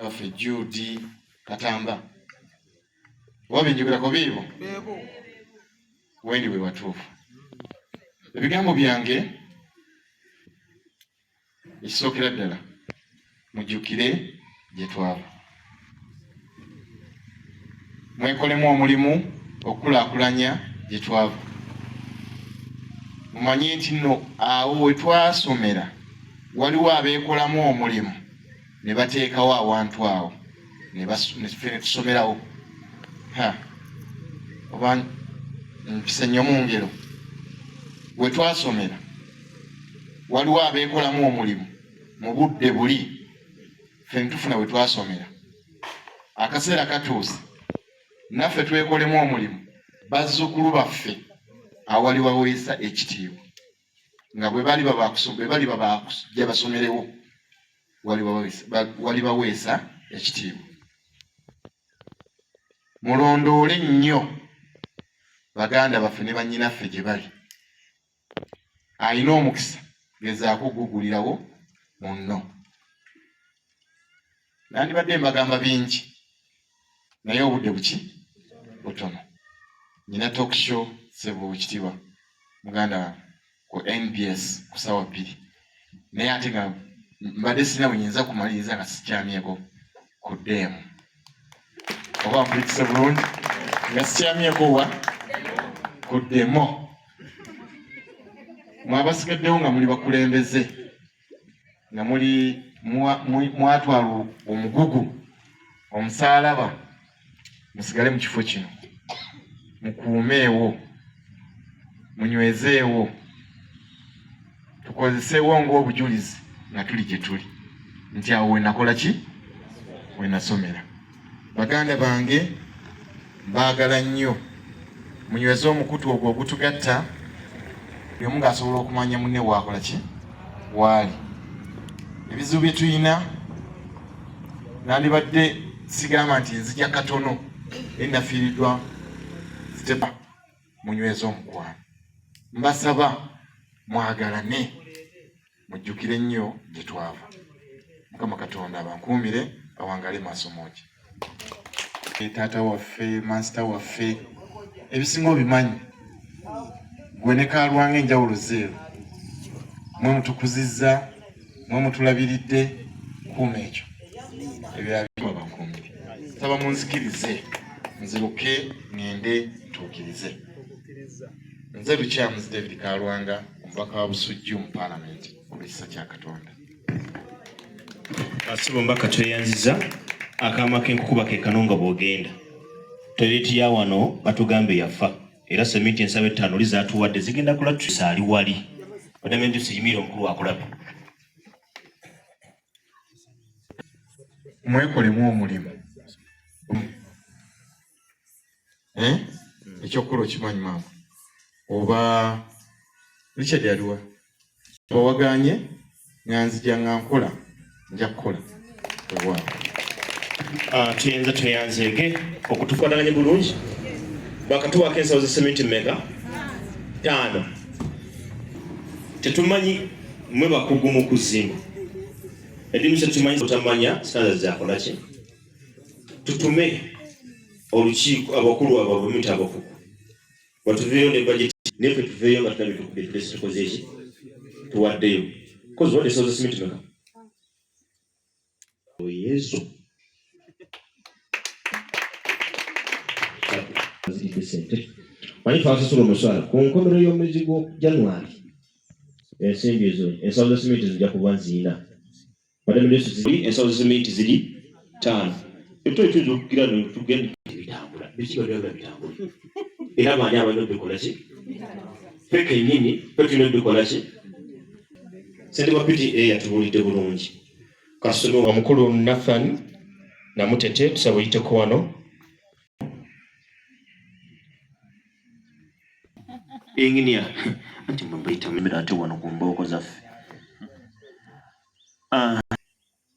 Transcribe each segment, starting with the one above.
Baffe Jude Katamba oba benjogerako biibo wendi we watuufu. Ebigambo byange ekisookera ddala mujjukire gye twava, mwekolemu omulimu okukulaakulanya gye twava. Mumanye nti nno awo we twasomera waliwo abeekolamu omulimu ne bateekawo awantu awo ne ffe ne tusomerawo. Oba mpise nnyo mu ngero, we twasomera waliwo abeekolamu omulimu mu budde buli ffe ne tufuna we twasomera. Akaseera katuuse naffe twekolemu omulimu, bazzukulu baffe awali waweesa ekitiibwa nga bwe bali babakujja basomerewo wali baweesa ekitiibwa. Mulondoole nnyo baganda baffe ne bannyinaffe gye bali. Alina omukisa gezaako okugugulirawo munno. Nandibadde mbagamba bingi naye obudde buki butono. Nyina talk show sebo ekitiibwa muganda wange ku NBS ku ssaawa 2, naye ate nga mbadde sirina bwe nyinza kumaliriza nga sikyamyeko ku ddeemu, oba mpulikise bulungi nga sikyamyeko wa ku ddemo. Mwabasigaddewo nga muli bakulembeze nga muli mwatwala omugugu omusaalaba, musigale mu kifo kino, mukuumeewo, munywezeewo, tukozeseewo ng'obujulizi nga tuli gye tuli nti awo we nakola ki, we nasomera. Baganda bange mbaagala nnyo, munyweze omukutu ogwo ogutugatta, buli omu ng'asobola okumanya munne waakola ki, waali. Ebizibu bye tulina nandibadde sigamba nti nzija katono, naye nafiiriddwa sitepa. Munyweze omukwano, mbasaba mwagalane, mujjukire nnyo gye twava. Mukama Katonda abankuumire, awangale maaso moogi. Taata waffe, mansita waffe, ebisinga obimanyi gwe ne Kalwanga, enjawulo zeero. Mwe mutukuzizza, mwe mutulabiridde, kuuma ekyo ebirala bankuumire. Saba munzikirize nziruke ŋŋende ntuukirize. Nze Lukyamuzi David Kalwanga, omubaka wa Busujju mu Paalamenti, olw'ekisa kya Katonda. Asibo mbaka tweyanziza akaama k'enkukuba ke kano nga bw'ogenda. Toyileti ya wano batugambe yafa era seminti ensaba ettaano oli zaatuwadde zigenda kulatusa ali wali. Madame Ndusi yimira omukulu akulabe. Mwekolemu omulimu. Ekyokukola okimanyi maama. Oba Richard aliwa? Bawaganye nga nzija nga nkola, nja kukola. Weewaawo. Tuyenza tweyanzeege okutufaanaganya bulungi. Bakatuwaako ensawo za seminti mmeka? 5. Tetumanyi mwe bakugu mu kuzimba. Eddimu tetumanyi otamanya standards zakola ki? Tutume olukiiko abakulu abo abamuyita abakugu batuveeyo ne budget, neffe tuveeyo nga tulabye tukubye tulese tukoze eki tuwaddeyo kozi wadde ensawo za seminti meka? Yesu sente manyi twasasula omusaala ku nkomerero y'omwezi gwa January. Ensimbi ezo ensawo za seminti zijja kuba nziina. Madame Yesu ziri ensawo za seminti ziri 5. Ebitole tuyinza okugira tugende bitambula biki babyagala bitambula era baani abalina obikola ki? Ffe kennyini ffe tulina obikola ki? Ssentebe wa PTA yatubuulidde bulungi. Kasome omukulu Nathan Namutete tusaba oyiteko wano. Engineer anti mwe mbayita mmere ate wano ku mbooko zaffe.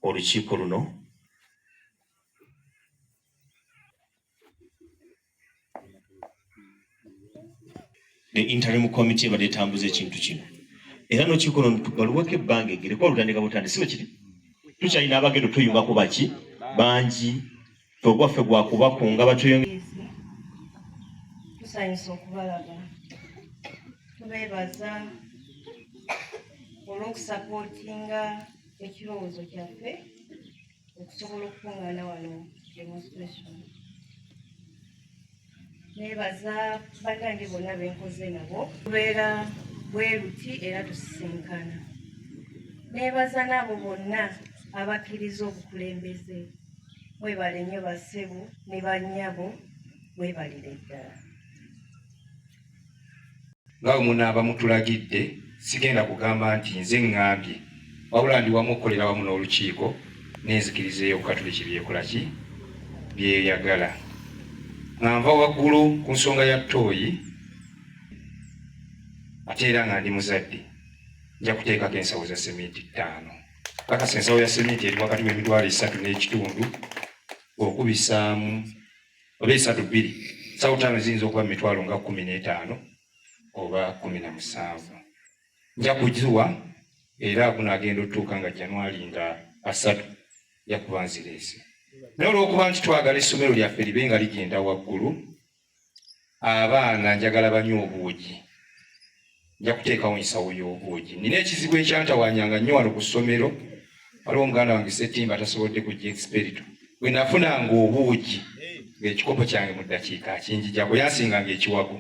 Olukiiko luno the interim committee ebadde etambuza ekintu kino era n'olukiiko luno baluweko ebbanga eggere kuba lutandika butandi si bwe kiri tukyalina abagendo tuyungako baki Bangi ffe ogwaffe gwakubakunga batuyonge. Tusanyusa okubalaga, tubeebaza olw'okusapootinga ekirowoozo kyaffe okusobola okukungaana wano demonstration. Nebaza bannange bonna benkoze nabo, tubeera bweruti era tusisinkana. Nebaza n'abo bonna abakkiriza obukulembeze. Mwebale nnyo bassebo ne bannyabo, mwebalire ddala. Nga bwe munaaba mutulagidde, sigenda kugamba nti nze ŋŋambye, wabula ndi wamu okukolera wamu n'olukiiko n'enzikiriza ey'Obukatuliki by'ekola ki by'eyagala. Nga nva waggulu ku nsonga ya ttooyi, ate era nga ndi muzadde, nja kuteekako ensawo za seminti ttaano. Kakasa ensawo ya seminti eri wakati w'emitwalo 3.5 okubisaamu oba esatu bbiri, nsawo ttaano ziyinza okuba mu mitwalo nga 15 oba 17. Nja kugiwa era gunaagenda otutuuka nga January nga 30 nja kuba nzireese. Naye olw'okuba nti twagala essomero lyaffe libe nga ligenda waggulu, abaana njagala banywe obuugi, nja kuteekawo ensawo y'obuugi. Nina ekizibu ekyantawanyanga nnyo wano ku ssomero. Waliwo omuganda wange Setimba tasobodde kujja, Experito. Bwe nafunanga obuugi ng'ekikopo kyange mu ddakiika akinjijako, yansinganga ekiwago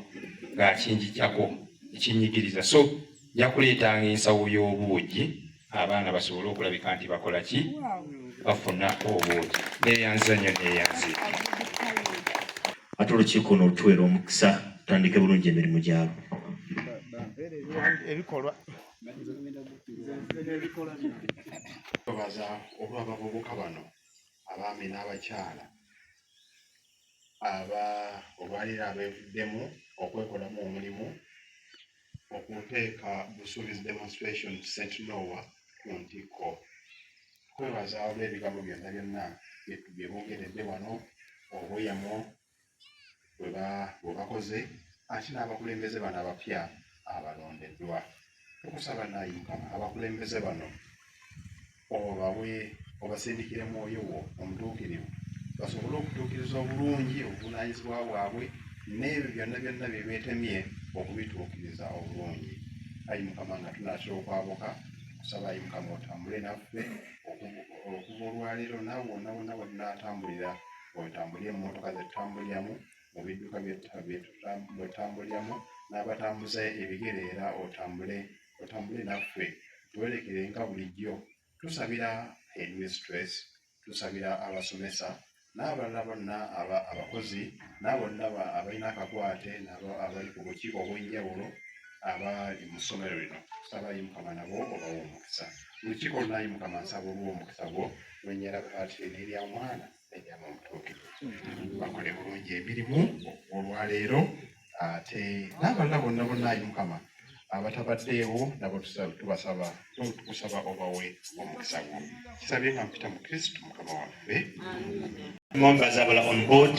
ng'akinjijako, ekinyigiriza. So nja kuleetanga ensawo y'obuugi abaana basobole okulabika nti bakola ki, bafuna obuugi. Neeyanza nnyo, neeyanze. Ate olukiiko luno olutuweera omukisa tutandike bulungi emirimu gyalwo. Ebikolwa. Twebaza olw'abavubuka bano, abaami n'abakyala, aba olwaleero abeevuddemu okwekolamu omulimu okuteeka Busuubizi Demonstration St Noah ku ntikko. Twebaza olw'ebigambo byonna byonna bye boogeredde wano, obweyamo bwe bakoze, ate n'abakulembeze bano abapya abalondeddwa. Tukusaba naayi Mukama, abakulembeze bano obawe, obasindikire mwoyo wo omutuukirivu basobole okutuukiriza obulungi obuvunaanyizibwa bwabwe n'ebyo byonna byonna bye beetemye okubituukiriza obulungi. Ayi Mukama, nga tunaatera okwabuka, kusaba ayi Mukama otambule naffe okuva olwaleero, naawe wonna wonna we tunaatambulira, otambulire mu mmotoka ze tutambuliramu, mu bidduka bye tutambuliramu, n'abatambuza ebigere, era otambule, otambule naffe, tuwerekere nga bulijjo. Tusabira headmistress, tusabira abasomesa n'abalala bonna abakozi n'abonna abalina akakwate nabo abali ku bukiiko obw'enjawulo abali mu ssomero lino. Tusaba ayi Mukama nabo obawa omukisa. Olukiiko luno, ayi Mukama, nsaba oluwa omukisa gwo lwennyera Patri n'erya Mwana n'erya Omutuukirivu, bakole bulungi emirimu olwaleero. Ate n'abalala bonna bonna, ayi Mukama, abatabaddeewo nabo tubasaba, tukusaba obawe omukisa gwo. Kisabye nga mpita mu Kristo Mukama waffe. Members abala on board,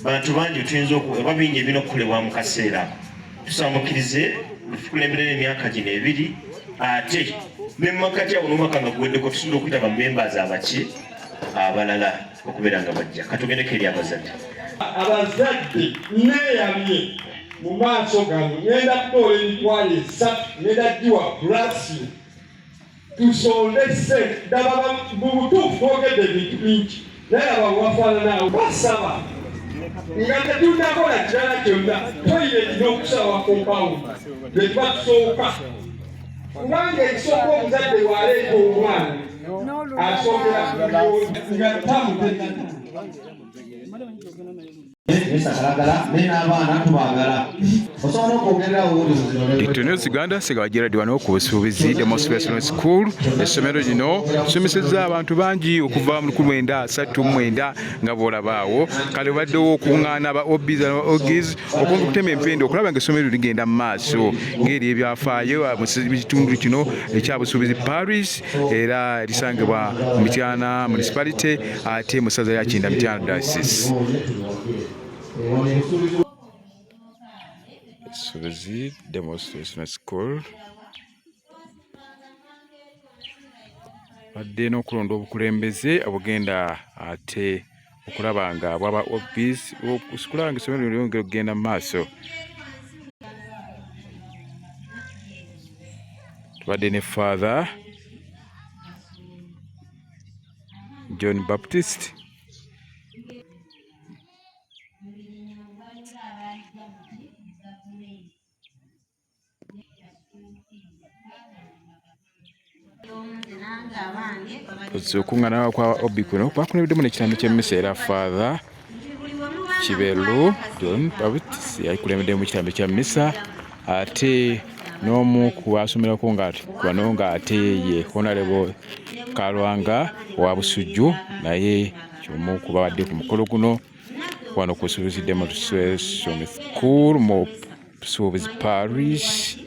bantu bangi tuyinza oba bingi ebirina okukolebwa mu kaseera ako. Tusaba mukkirize tukulemberera emyaka gino 2, ate ne mumakati awo n'omwaka nga guweddeko tusobola okuyita ba members abaki abalala okubeera nga bajja. Katugendeko eri abazadde. Abazadde, neeyamye mu maaso gano, ngenda kutoola 30,000, ngenda giwa Gracio tusonde ssente. Ddaba mu butuufu twogedde ebintu bingi, naye aba wafaananaawo basaba nga tetunnakola kirala kyonna, toilet n'okusaawa compound bye tuba tusooka, kubanga ekisooka omuzadde bw'aleeta omwana asookera ku nga tamutegeka. Kalagala naye n'abaana tubaagala, osobola n'okwogererawo. Victory News Uganda, Segawa Gerald wano ku Busuubizi Demonstration School. Essomero lino lisomesezza abantu bangi okuva mu 1939 nga bw'olabaawo. Kale obaddewo okuŋŋaana aba OBs aba OGs okumpi okutema empenda okulaba nga essomero ligenda mu maaso ng'eri ebyafaayo mu kitundu kino ekya Busuubizi Parish, era lisangibwa mu Mityana Municipality, ate mu ssaza lya Kinda, Mityana Diocese. Busuubizi Demonstration School. Badde n'okulonda obukulembeze obugenda ate okulaba nga bwaba OBs okulaba nga essomero lino lyongera okugenda mu maaso. Tubadde ne Father John Baptist Okuŋŋaana kwa Obi kuno kwakulembeddemu n'ekitambi ky'emmisa era Father Kiberu John Baptist yalikulembeddemu ekitambi kya mmisa ate n'omu ku baasomerako nga wano ng'ate ye Honorable Kalwanga owa Busujju naye ky'omu ku babadde ku mukolo guno wano ku Busuubuzi Demonstration School mu Busuubuzi Parish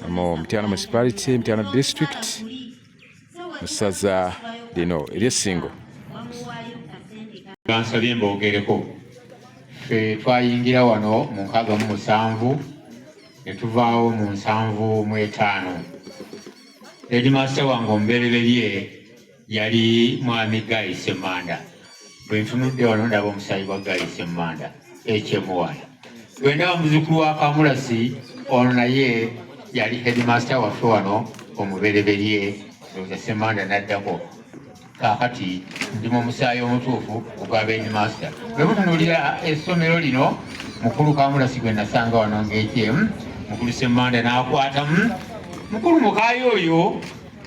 mu Mityana Municipality, Mityana District mu ssaza lino ery'Essingo. Bansabye mboogereko. Ffe twayingira wano mu 67 ne tuvaawo mu 75. Headmaster wange omubereberye yali mwami Guy Ssemanda. Bwe ntunudde wano ndaba omusaayi gwa Guy Ssemanda HMY. Bwe ndaba muzzukulu wa Kamulasi ono naye yali headmaster waffe wano omubereberye, ndowooza Ssemanda n'addako. Kaakati ndi mu musaayi omutuufu ogwa headmaster. Bwe mutunuulira essomero lino, mukulu Kamulasi gwe nasanga wano ng'ekyemu, mukulu Ssemanda n'akwatamu, mukulu Mukaayi oyo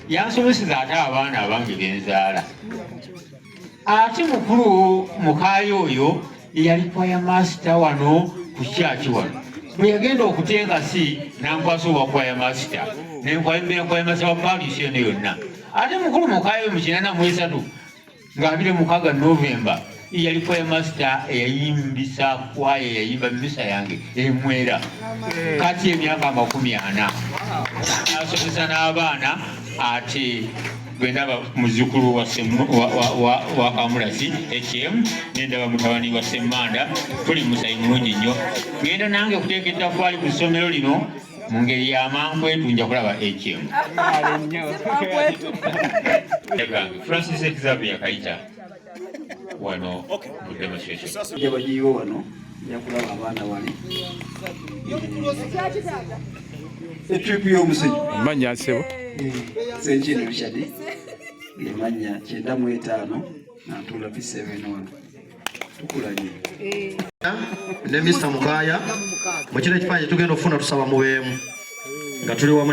yansomeseza ate abaana abange benzaala. Ate mukulu Mukaayi oyo yali kwaya master wano ku kyaki wano. Bwe yagenda okuta enkasi n'ankwasa obwa kwaya master, ne nkwaya master wa parish eno yonna. Ate mukulu Mukaayi oyo mu 83 nga 26 Novemba yali kwaya master eyayimbisa kwaya eyayimba misa yange emwera kati emyaka 40 asomesa n'abaana. Ate bwe ndaba muzzukulu wa Kamulasi HM ne ndaba mutabani wa Ssemanda, tuli musayi mulungi nnyo. Ngenda nange kuteeka ettaffaali ku ssomero lino mu ngeri ya mankwetu, nja kulaba HM Francis Xavier Kayita wano mu demonstration. Nja bagiyiwe wano, nja kulaba abaana wali etrip y'omusenyu. Amannya ssebo? Senkino Richard ngemanya 95 nantula P7 wano tukulanye. Ne Mr. Mukaya mu kino ekifaananyi tugenda okufuna, tusaba mubeemu nga tuli wamu.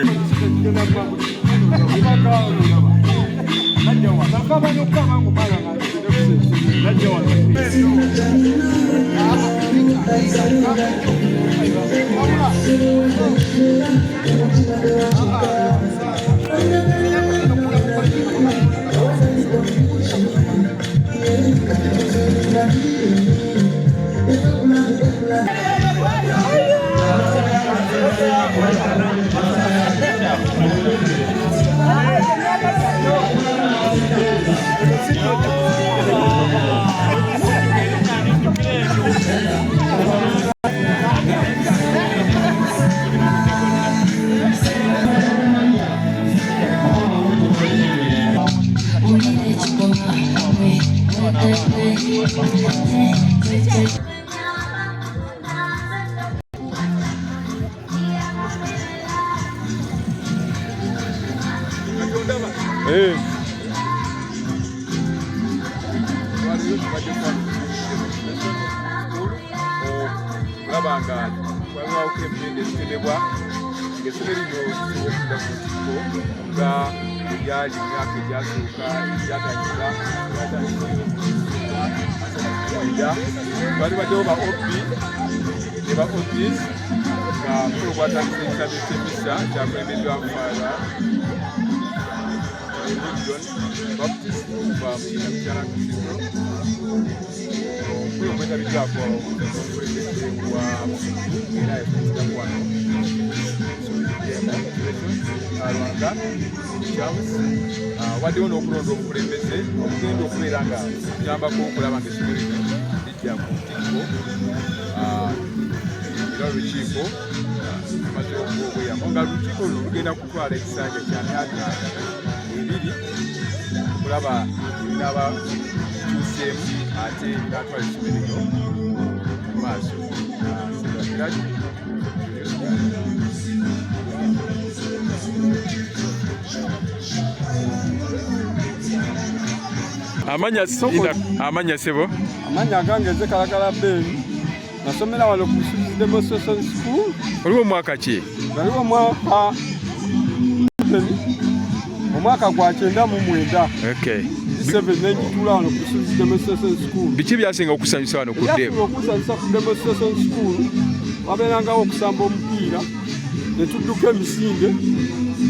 Olaba nga wabawoko empenda ezitemebwa ng'essomero lino lisobola okudda ku ntikko nga bwe lyali mu myaka egyasooka egyatandika 39. Bali baddewo ba OB ne ba OBs nga mukolo gwatandise ekitabo ky'emmisa kyakulembeddwa Father John Baptist okuva mu Mityana Cathedral. Omukolo gwetabiddwako omukulembeze wa Busujju era yakuddako wano Lwanga Charles. Waddewo n'okulonda obukulembeze obugenda okubeera nga kuyambako okulaba nga essomero lino lijja ku ntikko, era olukiiko lumaze okuwa obweyamo nga olukiiko luno lugenda kutwala ekisanja kya myaka 2. okulaba ebinaaba bikyuseemu ate ebinaatwala essomero lino mu maaso. Amanya amanya sebo. Amanya agange nze Kalagala Ben. Nasomera wano ku Busuubuzi Demonstration School. Oliwo mwaka ki? Naliwo mwaka omwaka gwa 99. Okay. Seven nenjituula wano ku Busuubuzi Demonstration School. Biki byasinga okusanyusa wano ku Ebyasinga demo? okusanyusa ku Demonstration School wabeerangawo okusamba omupiira ne tudduka emisinde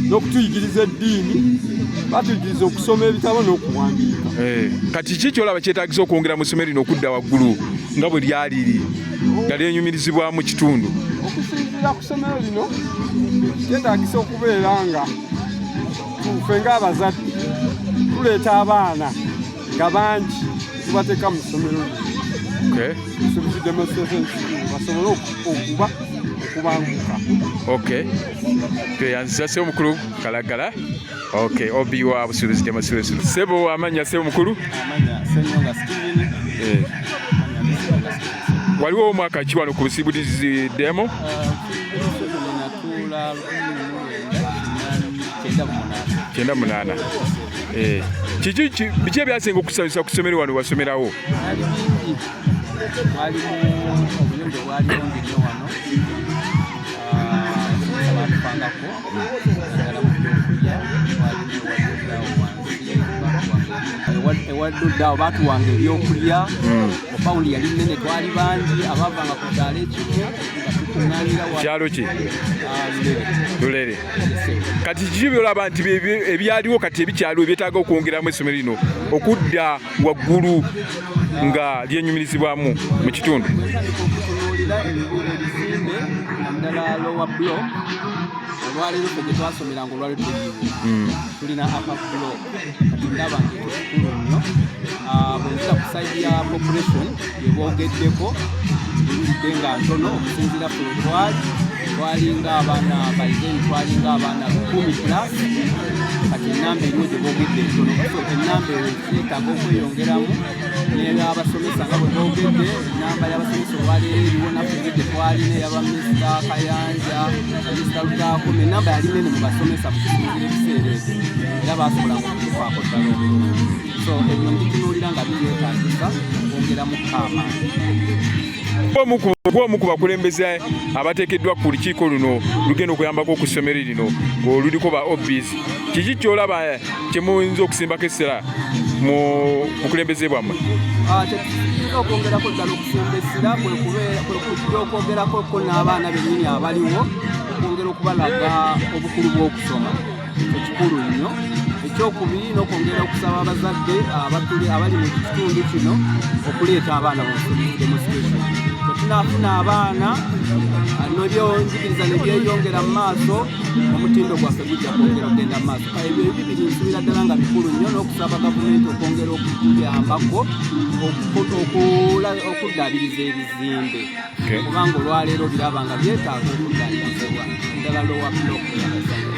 n'okutuyigiriza eddiini, batuyigiriza okusoma ebitabo n'okuwandiika. Kati ki kyolaba kyetaagisa okwongera mu ssomero lino okudda waggulu nga bwe lyaliri nga lyenyumirizibwamu kitundu? Okusinziira ku ssomero lino kyetaagisa okubeera nga ffe ng'abazadde tuleeta abaana nga bangi tubateeka mu ssomero lino. Okay. Busuubuzi Demonstration School basobole okuba okubanguka. Okay. Tweyanziza ssebo mukulu Kalagala. Okay, OB wa Busuubuzi Demonstration. Ssebo amanya ssebo mukulu? Amanya Ssenyonga Steven. Waliwo omwaka ki wano ku Busuubuzi Demo? Natuula 1998. 98. Kiki biki ebyasinga okusanyusa ku ssomero wano wasomerawo? Byali bingi, mwalimu obuyonjo bwali bungi nnyo wano, abasomesa batupangako ddala mu byokulya, twalimu ewadudaawo wansi ewadudaawo batuwanga ebyokulya, pawundi yali nnene, twali bangi abavanga ku kyalo ekimu nga tukuŋŋaanira wano. Kyalo ki? Lulere. Lulere. Kati kiki byolaba nti ebyaliwo kati ebikyaliwo ebyetaaga okwongeramu essomero lino okudda waggulu nga lyenyumirizibwamu mu kitundu? Bwentandika okutunuulira ebizimbe naddala lower block, olwaleero ffe gye twasomeranga olwaleero teriiwo, tulina upper block, kati ndaba nga ekyo kikulu nnyo. Bwe nzira ku side ya population gye boogeddeko ewulidde nga ntono okusinziira ffe we twali, twalinga abaana by then twalinga abaana 1000 plus, kati enamba eriwo gye boogedde entono, so enamba eyo yeetaaga okweyongeramu n'abasomesa nga bwe boogedde enamba y'abasomesa olwaleero eriwo naffe eri gye twalina eyaba Mr. Kayanja, Mr. Lutaakuma, enamba yali nene mu basomesa mu kusinziira ebiseera ebyo era baasobolanga okutufaako ddala obulungi, so ebyo mbitunuulira nga biryetaagisa okwongeramu amaanyi. Omu ku bakulembeze abateekeddwa ku lukiiko luno lugenda okuyambako ku ssomero lino oluliko ba OBs, kiki kyolaba kye muyinza okusimbako essira mu bukulembeze bwammwe? Kyetuyinza okwongerako ddala okusimba essira kwe kujja okwogerako ko n'abaana bennyini abaliwo okwongera okubalaga obukulu bw'okusoma, ekyo kikulu nnyo. Ekyokubiri n'okwongera okusaba abazadde abali mu kitundu kino okuleeta abaana mu demonstration, bwe tunaafuna abaana n'ebyenjigiriza ne byeyongera mu maaso, omutindo gwaffe gujja kwongera okugenda mu maaso. Ebyo ebibiri nsuubira ddala nga bikulu nnyo, n'okusaba gavumenti okwongera okutuyambako okuddaabiriza ebizimbe, kubanga olwaleero biraba nga byetaaga okuddaabirizibwa ddala lower block y'abazadde.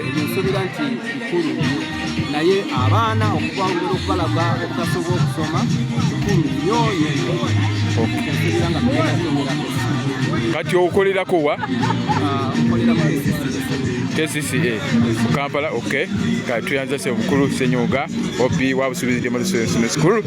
Ebyo nsuubira nti bikulu nnyo, naye abaana okwongera okubalaga obugaso bw'okusoma kikulu nnyo nnyo nnyo. Nsuubira nga tugenda kunyongerako. Kati okolerako wa? Nkolera mu KCCA mu Kampala. Okay, kati tuyanza ssebo mukulu Ssenyonga OB wa Busuubuzi Demonstration School.